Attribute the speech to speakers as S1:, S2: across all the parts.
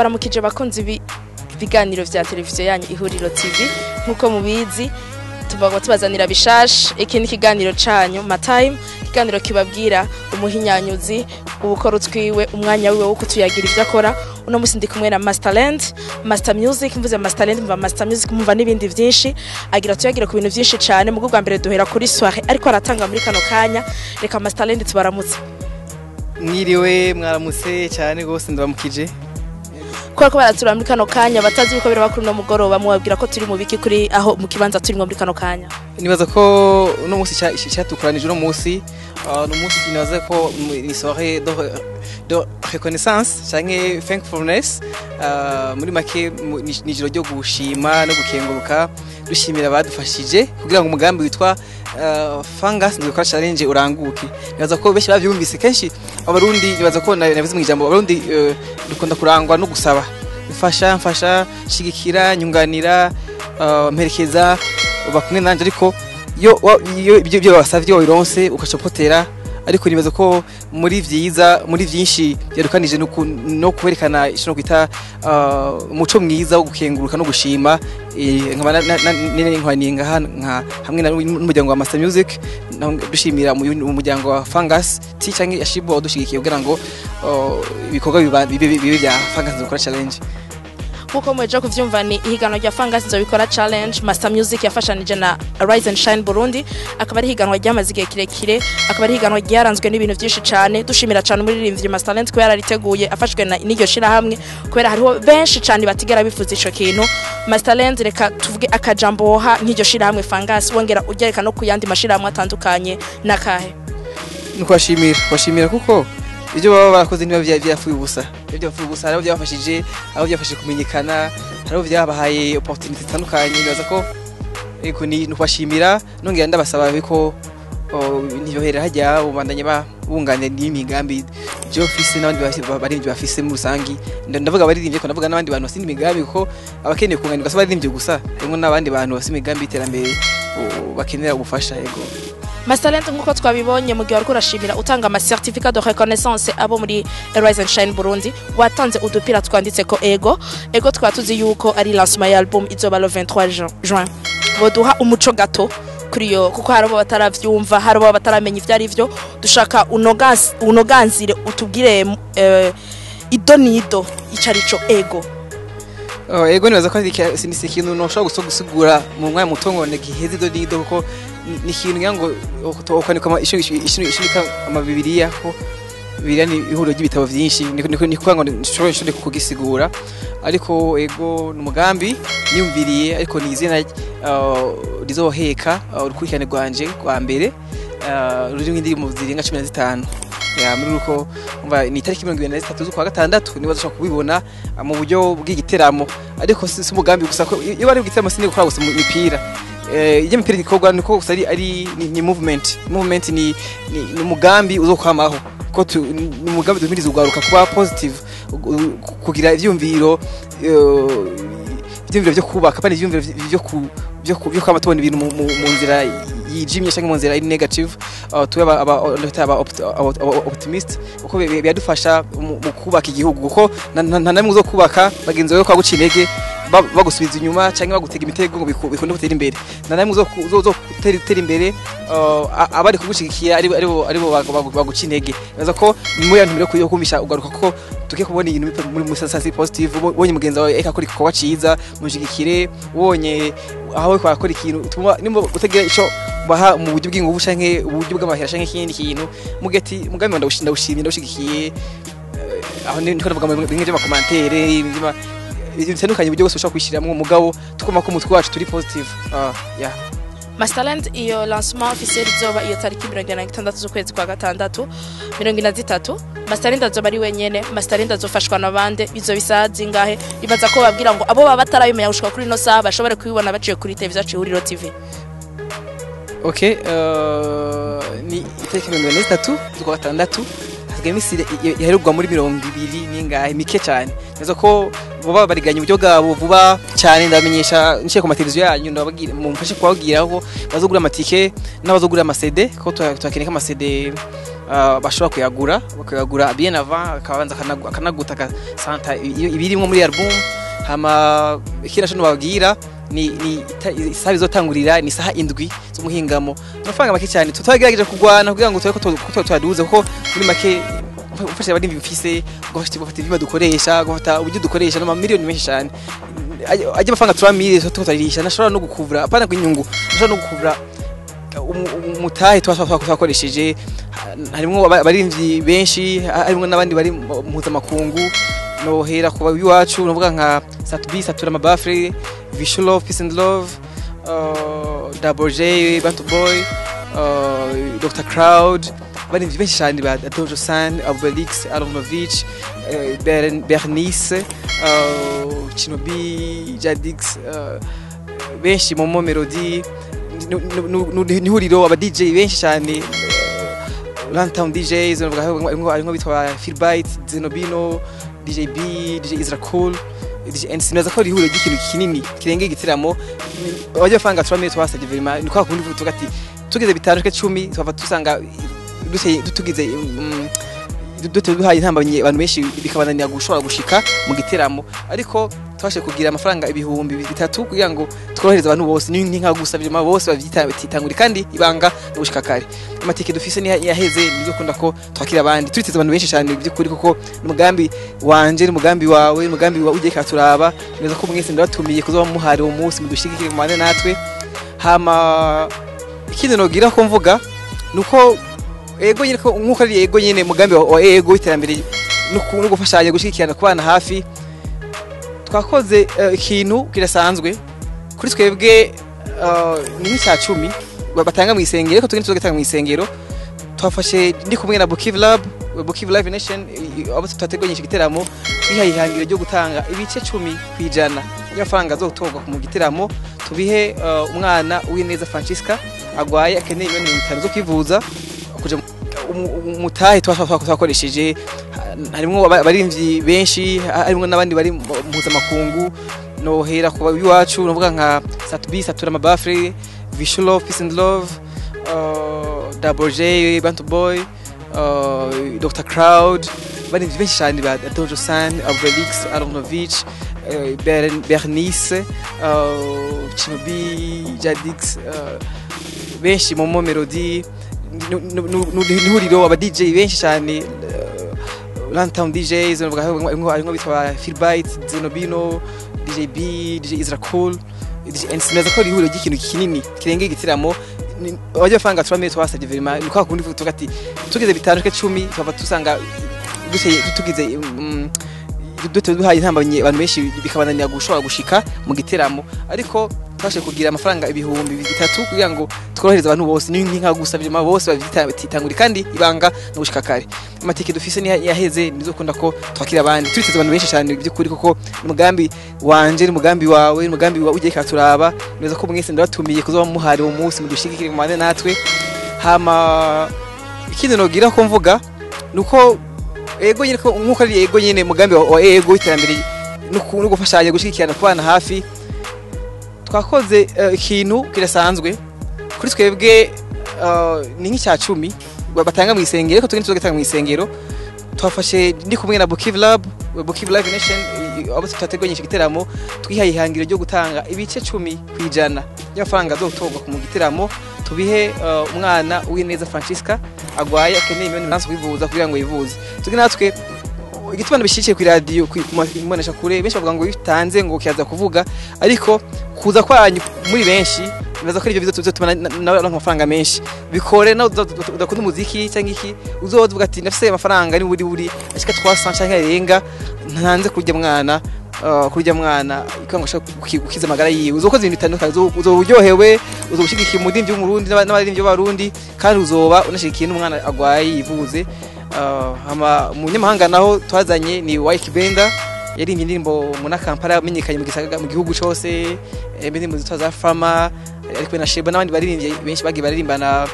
S1: Ndabaramukije bakunzi biganiro vya televiziyo yanyu Ihuriro TV. Nkuko mubizi, tuvuga tubazanira bishasha. Iki ni ikiganiro canyu Matime, ikiganiro kibabwira umuhinyanyuzi ubukora utwiwe, umwanya wiwe wo kutuyagira ivyo akora. Uno musi ndi kumwe na Masterland, Master Music. Mvuze Masterland, mva Master Music, mumva n'ibindi vyinshi. Agira tuyagira ku bintu vyinshi cane. Mu bwa mbere duhera kuri soirée ariko aratanga muri kano kanya. Reka Masterland tubaramutse.
S2: Mwiriwe, mwaramutse cyane rwose, ndabamukije.
S1: Kubera ko baratura muri kano kanya batazi uko biraba kuri uno mugoroba, mubabwira ko turi mu biki kuri aho mu kibanza turimo muri kano kanya?
S2: Nibaza ko uno munsi cyatukoranije uno munsi, ni umunsi nibaza ko ni soirée de reconnaissance canke thankfulness. Muri make ni ijoro ryo gushima no gukenguruka, dushimira abadufashije kugira ngo umugambi witwa Fungus Nzobikora Challenge uranguke. Nibaza ko benshi bavyumvise kenshi. Abarundi, nibaza ko nabivuze mu ijambo, Abarundi dukunda kurangwa no gusaba: mfasha, mfasha, shigikira, nyunganira, mperekeza, uba kumwe nanje. Ariko iyo ibyo basavye wabironse, ukacopotera. Ariko nibaza ko muri vyiza, muri vyinshi byarukanije no kwerekana ico no kwita umuco mwiza wo gukenguruka no gushima. Nkaba nkwaniye ngaha nka hamwe n'umuryango wa Master Music, dushimira umuryango wa Fungus T canke Yashibo wadushigikiye kugira ngo ibikorwa bibe bya Fungus Nzobikora Challenge.
S1: Nkuko mweje kuvyumva, ni ihiganwa rya Fungus Nzobikora Challenge Master Music yafashanije na Rise and Shine Burundi. Akaba ari ihiganwa ryamaze igihe kirekire, akaba ari ihiganwa ryaranzwe n'ibintu vyinshi cane. Dushimira cane umuririmbyi Master Talent ko yarariteguye afashwe na n'iryo shirahamwe, kubera hariho benshi cane batigera bifuza ico kintu. Master Talent, reka tuvuge akajambo woha nk'iryo shirahamwe Fungus, wongera ugereka no ku yandi mashirahamwe atandukanye n'akahe?
S2: Ni kubashimira, kubashimira kuko ibyo baba barakoze niba vyapfuye ubusa, iyo byapfuye ubusa hari abo byabafashije, abo byafashije kumenyekana, hari abo byabahaye opportunity zitandukanye. Nibaza ko ego ni ukubashimira, nongera ndabasaba ko ntiyohera hajya ubandanye bunganira n'imigambi byo bafise n'abandi baririmbyi bafise muri rusangi. Ndavuga abaririmbyi ko ndavuga n'abandi bantu bafise imigambi, kuko abakeneye kunganirwa si abaririmbyi gusa, harimo n'abandi bantu bafise imigambi y'iterambere bakenera ubufasha, ego.
S1: Masterland, nkuko twabibonye mu gihe wariko urashimira utanga ama certificat de reconnaissance abo muri Rise and Shine Burundi, watanze udupira twanditse ko ego. Ego twaba tuzi yuko ari lancement ya album izoba le 23 juin. Boduha umuco gato kuri yo, kuko hari abo bataravyumva, hari abo bataramenya ivyo ari vyo. Dushaka unoganzire utubwire ido nido ico arico ego.
S2: Oh, ego nibaza ko ari si ikintu noshobora gusa gusigura mu mwanya muto ngo giheze ido nido, kuko ni ikintu ngira ngo ukwandika isho bita amabibiriya, ko Bibiliya ni ihuriro ry'ibitabo vyinshi. Niko ngo nshobore kugisigura. Ariko ego ni umugambi niyumviriye, ariko ni izina rizoheka urukurikirane rwanje rwa mbere, rurimo indirimbo zirenga 15. Ya muri uko umva ni itariki 23 z'ukwa gatandatu niba dushobora kubibona mu buryo bw'igiteramo. Ariko si umugambi gusa, ko iyo bari igiteramo sini gukora gusa mu mipira, iyo mipira igikorwa niko gusa ari ni movement. Movement ni umugambi uzokwamaho, ko ni umugambi duhimiriza ugaruka kuba positive, kugira ivyumviro, ivyumviro vyo kubaka, pani ivyumviro vyo kwama tubona ibintu mu nzira yijimye canke mu nzira iri negative. Tube aba optimist, kuko biradufasha mu kubaka igihugu, kuko nta namwe uzokubaka bagenzi bawe kwaguca intege, bagusubiza inyuma canke bagutega imitego ngo bikunde gutera imbere. Nta namwe uzotera imbere abari kugushigikira aribo baguca intege. Nibaza ko ni muri ya ntumbero yo kumvisha ugaruka ko tuke kubona ibintu muri musasasi positive. Ubonye mugenzi wawe eka akora igikorwa ciza, mushigikire. Ubonye aho ariko arakora ikintu utuma nimba utagira ico baha mu buryo bw'ingufu canke uburyo bw'amahera canke ikindi kintu, muge ati mugambi ndawushimye, ndawushigikiye. Aho ndiko ndavuga mu bimwe by'ama commentaires, ibintu bitandukanye, uburyo bwose ushobora kwishiramwo, mugabo tukuma ko umutwe wacu turi positive. Yeah.
S1: Masterland, iyo lancement officiel izoba iyo tariki 46 z'ukwezi kwa gatandatu 43, Masterland azoba ari wenyene? Masterland azofashwa na bande? Izo bisaha zingahe? Ibaza ko babwira ngo abo baba batarabimenya gushika kuri ino saha bashobore kubibona baciye kuri televiziyo yacu Ihuriro TV.
S2: Okay, ni itariki 43 z'ukwa gatandatu, hasigaye iminsi ihererwa muri 20 n'ingahe, mike cyane. Neza ko vuba bariganya uburyo bwabo vuba cyane. Ndamenyesha nciye ku mateleviziyo yanyu, ndababwira mumfashe kubabwira ko bazogura amatike n'abazogura ama CD, ko turakeneye ko ama CD. Bashobora kuyagura, bakayagura bien avant, akabanza akanaguta akasanta ibirimwo muri album. Hama ikindi naco nobabwira ni isaha bizotangurira ni isaha 7 z'umuhingamo. Amafaranga make cyane, tutagerageje kugwana kugira ngo turabe ko twaduze, kuko muri make ufashe abarimvyi mfise, gufata ivyuma dukoresha, gufata uburyo dukoresha, no miliyoni menshi cyane ajya amafaranga 3000 tutaririsha, nashobora no gukuvura apana kwinyungu, nashobora no gukuvura umutahe twakoresheje. Harimwo abarimvyi benshi, harimwo n'abandi bari mpuzamakungu. Nohera kuba iwacu novuga nka Sat-B, Satura Mabafre, Visual Love, Peace and Love, Double J, Bantu Boy, Dr Crowd, abarimvyi benshi cyane ba Dojo San, Obelix, Aronovich, Bernice, Chinobi, Jadix, benshi, Momo Melody, n'ihuriro aba DJ benshi cyane, Runtown DJs, novuga harimwo bitwa Philbyte, Zenobino, DJ B, DJ Isra Cool, DJ NC. Naza ko ihuriro ry'ikintu kinini kirenge igitaramo. Abajya faranga 3000 twasabye vraiment ni kwa kundi tuvuga ati tugeze 5 ke 10 twava tusanga tugize duhaye intambamyi abantu benshi bikabananira gushobora gushika mu giteramo, ariko twashe kugira amafaranga 3000 kugira ngo tworohereze abantu bose, ni nka gusa birima bose bavyitangura, kandi ibanga no gushika kare. Amatike dufise ni yaheze, nizokunda ko twakira abandi, turiteze abantu benshi cyane by'ukuri, kuko umugambi wanje ni umugambi wawe, umugambi wa ugiye katuraba neza ko mwese ndabatumiye kuzoba muhari uwo munsi, mudushigikire mubane natwe. Hama ikindi nogira ko mvuga nuko ego nyine ko nkuko ari ego nyine mugambi wa ego iterambere no gufashanya gushigikirana kubana hafi, twakoze ikintu kirasanzwe kuri twebwe, ni nk'icya 10 batanga mu isengero, ariko tugende tugatanga mu isengero. Twafashe ndi kumwe na Bukiv Lab, Bukiv Live Nation, abo twateguye iki giteramo, twihaye ihangiro ryo gutanga ibice 10% y'amafaranga azotorwa mu giteramo, tubihe umwana Uwineza Francisca agwaye, akeneye miliyoni 50 zo kwivuza kuja umutahe twakoresheje. Harimwo abarimvyi benshi, harimwo n'abandi bari mpuzamakungu. Nohera kuba iwacu novuga nka Sat-B, Satura Mabafre, Visual Love, Peace and Love, Double J, Bantu Boy, Dr Crowd, abarimvyi benshi cyane ba Dojo San, Obelix, Aronovich, Bernice, Chinobi, Jadix, benshi, Momo Melody, n'ihuriro aba DJ benshi cyane, Runtown DJs, novuga harimwo bitwa Philbyte, Zenobino, DJ B, DJ Isra Cool, DJ NC. Naza ko ihuriro ry'ikintu kinini kirenge igitaramo. Abajya faranga 3000 twasabye vraiment ni kwa kundi tuvuga ati tugeze 5 ke 10 twava tusanga tugize duhaye intambamyi abantu benshi bikabananira gushobora gushika mu giteramo, ariko twashe kugira amafaranga 3000 kugira ngo tworohereze abantu bose, ni nka gusa birima bose bavyitangura, kandi ibanga no gushika kare. Amatike dufise ni yaheze, nizokunda ko twakira abandi, turiteze abantu benshi cyane by'ukuri, kuko umugambi wanje ni umugambi wawe, umugambi wa ugiye katuraba neza ko mwese ndabatumiye kuzoba muhari uwo munsi, mudushigikire mubane natwe. Hama ikindi nogira ko mvuga nuko ego nyine ko nkuko ari ego nyine mugambi wa ego iterambere no gufashanya gushigikirana kubana hafi, twakoze ikintu kirasanzwe kuri twebwe, ni nk'icya 10 batanga mu isengero, ariko tugende tugatanga mu isengero. Twafashe ndi kumwe na Bukiv Lab, Bukiv Live Nation, abo twateguye iki giteramo, twihaye ihangiro ryo gutanga ibice 10% y'amafaranga azotorwa mu giteramo, tubihe umwana Uwineza Francisca agwaye, akeneye miliyoni 50 kwivuza kugira ngo yivuze. Tuge natwe igituma bishikiye ku radio kumanisha kure, benshi bavuga ngo bitanze ngo kiyaza kuvuga, ariko kuza kwanyu muri benshi bibaza ko ivyo bizotuma nawe amafaranga menshi. Bikore nawe udakunda umuziki cyangwa iki, uzovuga ati ndafise amafaranga ni buri ashika 300 cyangwa arenga ntanze kurya mwana, kurya mwana ikanga ashaka gukiza amagara yiwe. Uzokoze ibintu bitandukanye, uzoba uryohewe, uzobushigikiye umuririmbyi w'umurundi n'abaririmbyi b'abarundi, kandi uzoba unashigikiye n'umwana agwaye yivuze. Hama umunyamahanga naho twazanye ni Wyke Benda, yaririmbye indirimbo mu Kampala, amenyekanye mu gisaga mu gihugu cose, indirimbo zitwa za Fama, ariko na Sheba n'abandi baririmbye benshi bagiye baririmbana,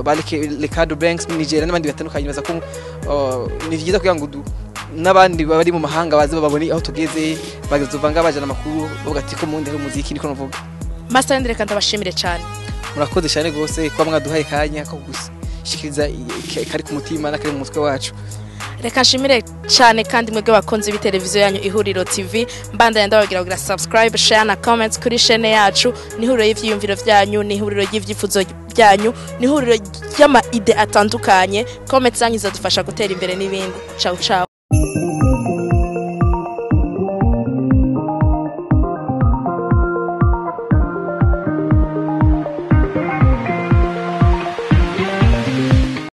S2: ba Ricardo Banks mu Nigeria n'abandi batandukanye. Baza ko ni byiza kugira ngo n'abandi bari mu mahanga baze babone aho tugeze, bagazovanga bajana amakuru bavuga ati ko mundi hari umuziki, niko navuga.
S1: Master Ndreka, ndabashimire cyane.
S2: Murakoze cyane gose kuba mwaduhaye kanya ko gusa Turashikiriza kari ku mutima n'akari mu mutwe wacu.
S1: Reka nshimire cyane kandi mwebwe bakunzi b'iteleviziyo yanyu Ihuriro TV. Mbandanya ndababwira kugira subscribe, share na comment kuri chaîne yacu. Ni ihuriro y'ivyiyumviro vyanyu, ni ihuriro y'ivyifuzo byanyu, ni ihuriro ry'ama idées atandukanye. Comment zanyu zadufasha gutera imbere n'ibindi. Ciao ciao.